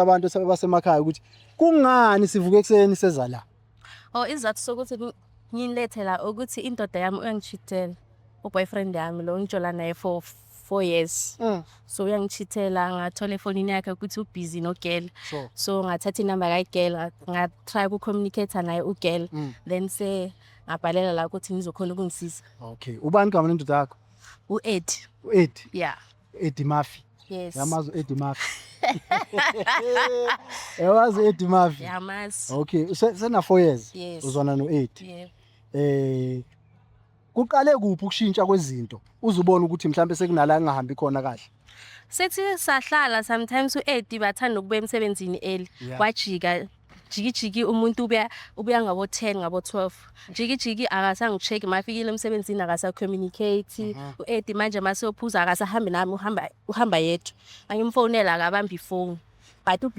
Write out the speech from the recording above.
Abantu basemakhaya ukuthi kungani sivuke ekuseni seza la. Oh, isizathu sokuthi nginilethe la ukuthi indoda yami uyangichithela. U-boyfriend yami lo ngijola naye for 4 years. So uyangichithela, ngathola efonini yakhe ukuthi ubhizi no-girl. So ngathatha inamba ka-girl, nga-try uku-communicate naye u-girl. Then se ngabhalela la ukuthi nizokhona ukungisiza. Okay. Ubani igama lendoda yakho? U-Eddie. U-Eddie. Yeah. Eddie Murphy. Yes. Yamazi u-Eddie Murphy. Yawazi u-Eddie Murphy. Yamazi. Okay, sena 4 years. Yes. Uzwana no-Eddie. Yeah. Kuqale kuphi ukushintsha kwezinto? Uzubona ukuthi mhlambe sekunala engahambi khona kahle. Sethi sahlala, sometimes u-Eddie bathanda ukubuya emsebenzini early. Kwajika jiki jiki, umuntu ubuya ngabo 10, ngabo 12. Jiki jiki akasangi-check, mafikile emsebenzini akasa-communicate. U-Eddie manje maseyophuza akasahambi nami, uhamba yedwa. Angimfonela akabambi ifoni. But